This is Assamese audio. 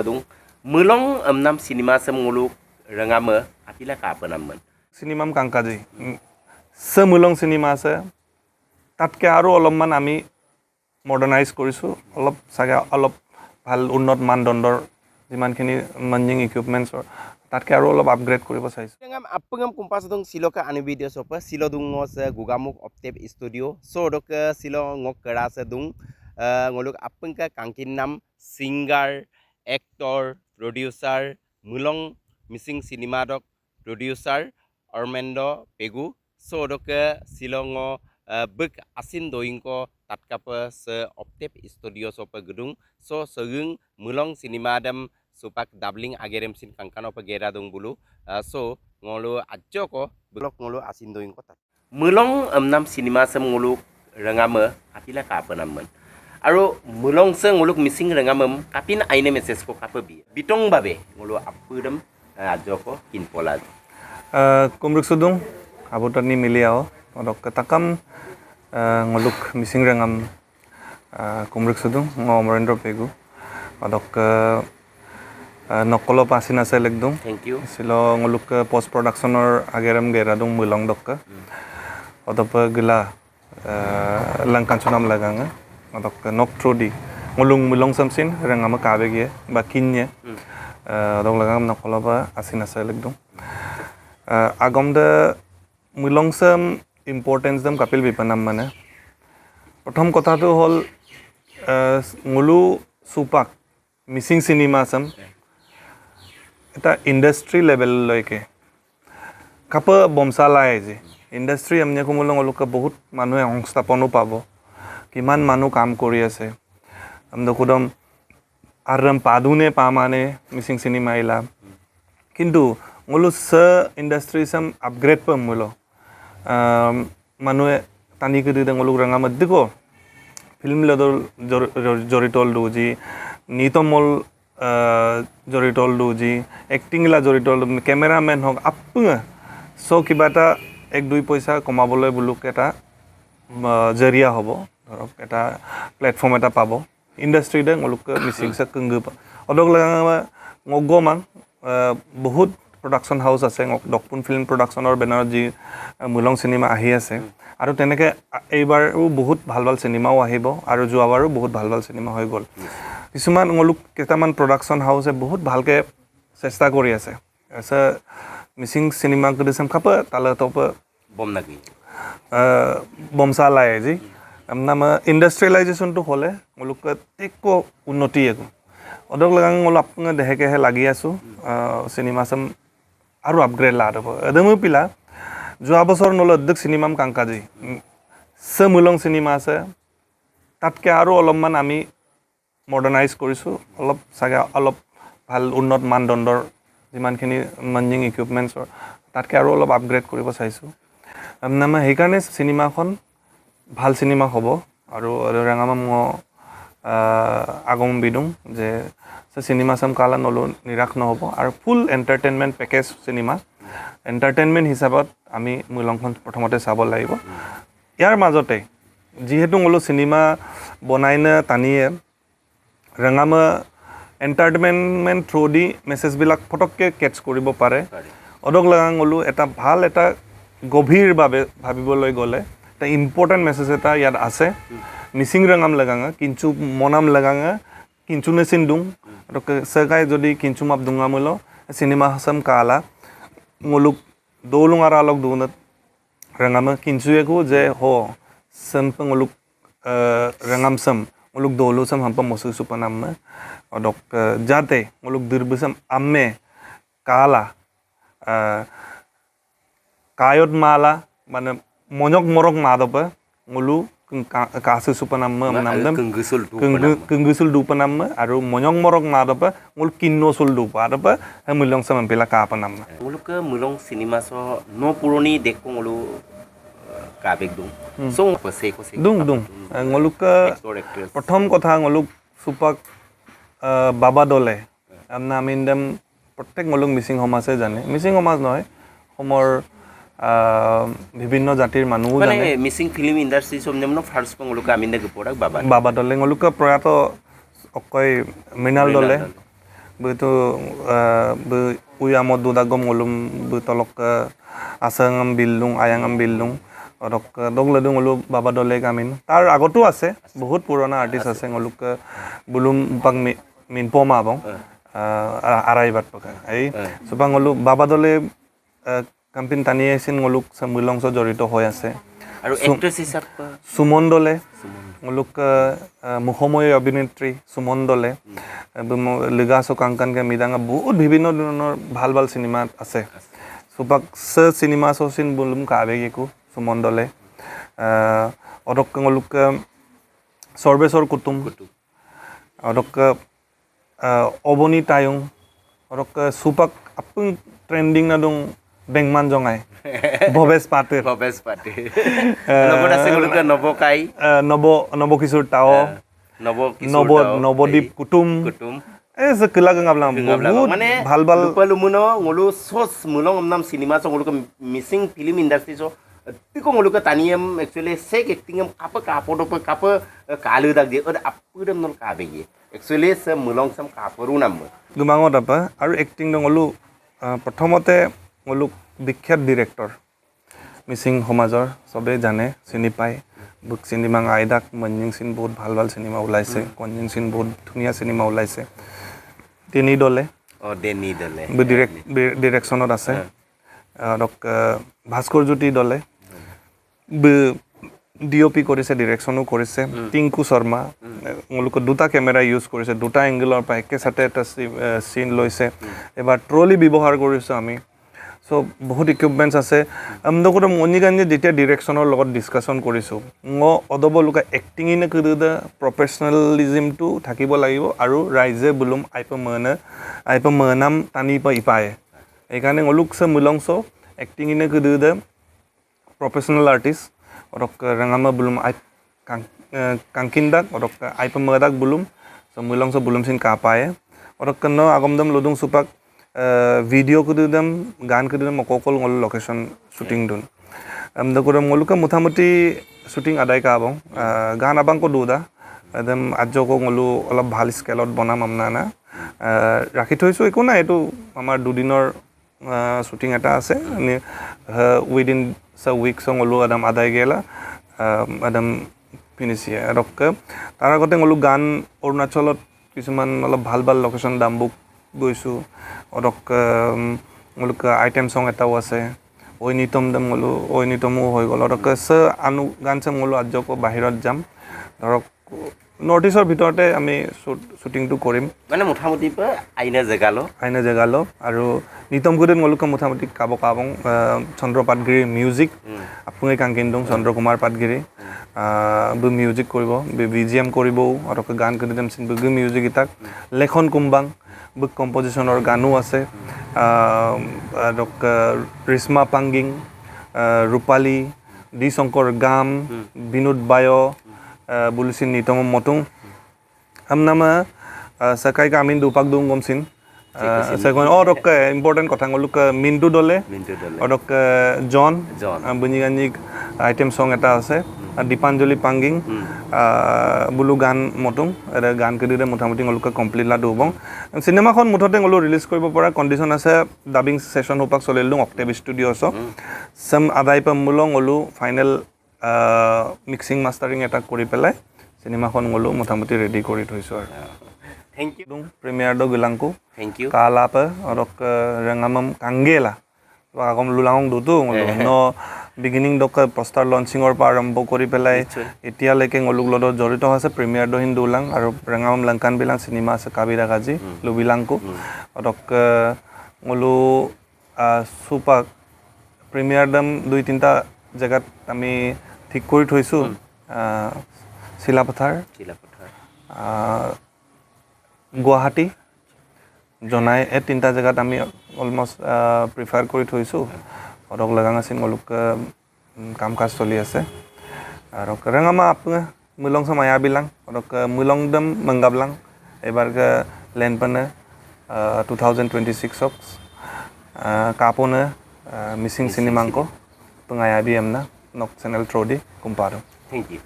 Dung mulong amnam cinema sem nguluk rengame atila ka apa namen চিনেমাম কাংকাজি মুলং চিনেমা আছে, তাতকৈ আৰু অলপমান আমি মডাৰ্ণাইজ কৰিছোঁ, অলপ চাগে অলপ ভাল উন্নত মানদণ্ডৰ যিমানখিনি মানজিং ইকুইপমেণ্টছৰ তাতকৈ আৰু অলপ আপগ্ৰেড কৰিব চাইছোঁ। Ngam apengam kumpas dung silo ka anu video sopa silo dung ngo se Gugamukh Optep Studio so dok silo ngok kera se dung ngoluk apeng ka kangkin nam singer, actor, producer mulong Mising cinema dok producer Armendo Pegu so dok silo ngo bek asin doing ko tatkapa se Optep Studio sopa gedung so segung mulong cinema dam supak doubling agerem sin kangkano pa gera dung bulu so ngolo ajo ko blok ngolo asin doing ko tat mulong amnam cinema sem ngolo rengame atila ka apa namen আৰু মুলং se ngoluk Mising rengamem kapin aine message ko kapa bi bitong babe ngolo apudem ajo ko kinpola. কুমৰুক চুদুং Abutani মিলি আও odok takam ngoluk Mising rengam কুমৰুক চুদুং ngo Amarendra Pegu odok নকল পাচিন আছে লেকদুং। Thank you. Silo ngoluk post productionৰ আগেৰম গেৰাদুং মুলং দক odok gila langkanchunam laganga odok nok trodi ngolung mulong samsin rengam kabe ge ba kinye odok lagam নকল বা asin আছে লেকদুং আগম দে মুলং সাম ইম্পৰ্টেঞ্চ দম কাপিল বিপনাম। মানে প্ৰথম কথাটো হ'ল ngulu সুপাক মিচিং চিনেমা চাম এটা ইণ্ডাষ্ট্ৰি লেভেললৈকে কাপ বমচা লাই যে ইণ্ডাষ্ট্ৰি আমি কুমুলং অলপ বহুত মানুহে সংস্থাপনো পাব, কিমান মানুহ কাম কৰি আছে কুদম আৰু পাদুনে পা মানে মিচিং চিনেমা ইলা। কিন্তু ngulu sa industry sam upgrade pa mulo মানুহে টানি কৰি ngulu ranga madiko film ladol জড়িতল দুজি নিতমল জড়িতল দুজি এক্টিং লা জড়িতল কেমেৰামেন হওক আপুঙা চ' কিবা এটা এক দুই পইচা কমাবলৈ বোলোক এটা জৰিয়া হ'ব, ধৰক এটা প্লেটফৰ্ম এটা পাব ইণ্ডাষ্ট্ৰিতে nguluk Mising sa Congo odok লগা ngogomang বহুত প্ৰডাকশ্যন হাউচ আছে, দকপুন ফিল্ম প্ৰডাকশ্যনৰ বেনাৰত যি মুলং চিনেমা আহি আছে আৰু তেনেকৈ এইবাৰো বহুত ভাল ভাল চিনেমাও আহিব আৰু যোৱাবাৰো বহুত ভাল ভাল চিনেমা হৈ গ'ল। কিছুমান nguluk কেইটামান প্ৰডাকশ্যন হাউচে বহুত ভালকৈ চেষ্টা কৰি আছে মিচিং চিনেমা খাপ তালে তপ বম নাকি বমচা লাই যি নাম ইণ্ডাষ্ট্ৰিয়েলাইজেশ্যনটো হ'লে nguluk টেকো উন্নতি একো odok lagang ngulu apnga dehekehe লাগি আছোঁ চিনেমা চাম আৰু আপগ্ৰেড লা দেব এদমো পিলা যোৱা বছৰ নল অধ্যক্ষ চিনেমাম কাংকাজি চ মুলং চিনেমা আছে, তাতকৈ আৰু অলপমান আমি মডাৰ্ণাইজ কৰিছোঁ, অলপ চাগে অলপ ভাল উন্নত মানদণ্ডৰ যিমানখিনি মানজিং ইকুইপমেণ্টছৰ তাতকৈ আৰু অলপ আপগ্ৰেড কৰিব চাইছোঁ। সেইকাৰণে চিনেমাখন ভাল চিনেমা হ'ব আৰু ৰঙামা মই আগম বিদুং যে চিনেমা চাম কালা নলো নিৰাশ নহ'ব আৰু full entertainment package cinema entertainment হিচাপত আমি মুলংখন প্ৰথমতে চাব লাগিব। ইয়াৰ মাজতে যিহেতু ngulu cinema বনাই নে টানিয়ে ৰঙামা এণ্টাৰটেইনমেণ্ট থ্ৰু দি মেছেজবিলাক ফটককৈ কেটচ কৰিব পাৰে odok লগা ngulu এটা ভাল এটা গভীৰভাৱে ভাবিবলৈ গ'লে এটা ইম্পৰ্টেণ্ট মেছেজ এটা ইয়াত আছে। মিচিং ৰঙাম লগাঙা কিঞ্চু মনাম লগাঙা কিঞ্চু নেচিন দুং সগাই যদি কিঞ্চু মাপ দুঙা মুল চিনেমা হাসাম কালা nguluk dolung ara alok dunat rangama kinchu eko je ho sam nguluk rangam sam nguluk dolu sam hampa mosu supanam odok jate nguluk dirbusam amme kala kayot mala mane monyok morok madapa ngulu কাছে সুপানাম নামদম কংগুসুল দুপনাম আৰু ময়ং মৰক মাদপ ngul কিন্নসুল দুপ আদপ মুলং সাম পিলা কাপনাম nguluk mulong cinema so no পুৰণি দেখো ngulu কাবেক দুং so pase ko se dung dung nguluk প্ৰথম কথা nguluk সুপাক বাবা দলে আমনা আমি ইন্দম প্ৰত্যেক nguluk Mising সমাজে জানে, মিচিং সমাজ নহয় অসমৰ বিভিন্ন জাতিৰ মানুহো জানে মিচিং ফিল্ম ইণ্ডাষ্ট্ৰি চব নেম ফাৰ্ষ্ট nguluk আমি দে পৰাক বাবা বাবা দলে nguluk প্ৰয়াত অকয় মৃণাল দলে betu be uyamot dudagom ngolum be tolok asangam billung ayangam billung odok dog ledung ngolu Baba Dole kamin তাৰ আগতো আছে বহুত পুৰণা আৰ্টিষ্ট আছে ngoluk bulum bang min poma bong আৰাইবাট পকা এই সুপা ngolu বাবা দলে কাম্পিন টানি আহিছিল ngoluk মুলংছ জড়িত হৈ আছে। আৰু এক্ট্ৰেছ হিচাপে সুমন দলে ngoluk মুখময়ী অভিনেত্ৰী সুমন দলে লিগাছো কাংকানকে মিদাঙা বহুত বিভিন্ন ধৰণৰ ভাল ভাল চিনেমা আছে। সুপাক চিনেমা চচিন বুলুম কাবেগিকো সুমন দলে অদক ngoluk সৰ্বেশ্বৰ কুটুম অদক অবনী টায়ুং অদক সুপাক আপুং ট্ৰেণ্ডিং নাদুং বেংমান জঙাই ভৱেশ পাটিল ভৱেশ পাটিল লগত আছে ngoluk নৱকাই নৱকিশোৰ টাও নৱদ্বীপ কুটুম কুটুম এই বহুত ভাল ভাল লুমুনো ngolu sos mulong amnam cinema so ngolu Mising film industry so tiko ngolu taniam actually sek acting am kapa kapo do kapa kalu dak je od apudam nol kabe actually se mulong sam kaporu nam গুমাঙত আপা আৰু এক্টিং ngolu প্ৰথমতে ngolu বিখ্যাত ডিৰেক্টৰ মিচিং সমাজৰ চবেই জানে চিনি পায় বুক চিনেমা আইদাক মঞ্জিং চিন বহুত ভাল ভাল চিনেমা ওলাইছে কঞ্জিং চিন বহুত ধুনীয়া চিনেমা ওলাইছে তিনি দলে ডিৰেকশ্যনত আছে ভাস্কৰ জ্যোতি দলে ডি অ' পি কৰিছে ডিৰেকশ্যনো কৰিছে টিংকু শৰ্মা তেওঁলোকে দুটা কেমেৰা ইউজ কৰিছে দুটা এংগেলৰ পৰা একেচাতে এটা চিন লৈছে এবাৰ ট্ৰলি ব্যৱহাৰ কৰিছোঁ আমি চ' বহুত ইকুইপমেণ্টছ আছে। আমদকত মণিকাঞ্জে যেতিয়া ডিৰেকশ্যনৰ লগত ডিছকাশ্যন কৰিছোঁ মই অদব লোকে এক্টিং ইন প্ৰফেচনেলিজিমটো থাকিব লাগিব আৰু ৰাইজে বোলোম আইপ মনে আইপ মনাম টানি পা ইপায়ে সেইকাৰণে ngoluk se mulongso acting in kudu professional artist orok rangama bulum ai kangkindak orok aipa madak bulum so mulongso bulum sin kapaye orok no agomdam lodung supak video kududam গান kududam okokol ngol location shooting dun amdakuram ngoluka mothamuti shooting আদায় কাবং গান আবাং ko duda একদম আজকো ngolu অলপ ভাল স্কেলত বনাম আমনা ৰাখি থৈছোঁ একো নাই এইটো আমাৰ দুদিনৰ শ্বুটিং এটা আছে উইদিন চ উইকছ ngolu একদম আদায় গেলা একদম ফিনিচিয়ে আৰু তাৰ আগতে ngolu গান অৰুণাচলত কিছুমান অলপ ভাল ভাল লোকেশ্যন দাম্বুক গৈছোঁ অৰক ngolu item song এটাও আছে ঐনিতম দম ngolu ঐনিতমো হৈ গ'ল অৰক চ আনু গান চাম ngolu আজকো বাহিৰত যাম ধৰক নৰ্থ ইষ্টৰ ভিতৰতে আমি শ্বুটিংটো কৰিম মানে মোটামুটি আইনা জেগালো আৰু নিতম গুডেন ngolu মোটামুটি কাব কাবং চন্দ্ৰ পাটগিৰি মিউজিক আপুনি কাংকিন্দং চন্দ্ৰ কুমাৰ পাটগিৰি মিউজিক কৰিব বি জি এম কৰিব আৰু গান কৰি মিউজিক ইতাক লেখন কুম্বাং বুক কম্পজিশ্যনৰ গানো আছে ৰিশ্মা পাংগিং ৰূপালী ডি শংকৰ গাম বিনোদ বায় বুলিচিন নিতম মতুং আমনামা সকাই কামিন দুপাক দুং গমচিন সেখন অৰক ইম্পৰ্টেণ্ট কথা ngoluk Mintu দলে অৰক জন বুনিগানিক আইটেম সং এটা আছে দীপাঞ্জলি পাংগিং বুলু গান মতুং এটা গান কেইদিনে মোটামুটি ngoluk complete লা দুবং চিনেমাখন মুঠতে ngolu release কৰিব পৰা কণ্ডিশ্যন আছে ডাবিং ছেশ্যন হোপাক চলিল অক্টেভ ষ্টুডিঅ'ছ সম আদাই পাম মুলং ngolu final mixing mastering এটা কৰি পেলাই চিনেমাখন ngolu মোটামুটি ৰেডি কৰি থৈছোঁ আৰু thank you premier do gilangku thank you kala pa orok rangamam kangela agom lulangong dutu ngolu no beginning dok poster launching or pa আৰম্ভ কৰি পেলাই এতিয়া লৈকে ngoluk লগত জড়িত আছে প্ৰিমিয়াৰ do হিন দুলাং আৰু ৰঙাম লংকান বিলাং চিনেমা আছে কাবিৰা গাজি লুবিলাংকু orok ngolu সুপাক premier দাম দুই তিনটা জেগাত আমি ঠিক কৰি থৈছো শিলাপথাৰ গুৱাহাটী জনাই এই তিনিটা জেগাত আমি অলমষ্ট প্ৰিফাৰ কৰি থৈছোঁ অৰক লগাং আছিল ngoluk কাম কাজ চলি আছে আৰু ৰঙামা আপোনাৰ মুলং মায়া বিলাং অৰক মুলং দম মংগাবলাং এইবাৰ লেন পানে 2026 কাপোনে Mising চিনেমাংক pengayabi amna nok channel through di kumparo thank you.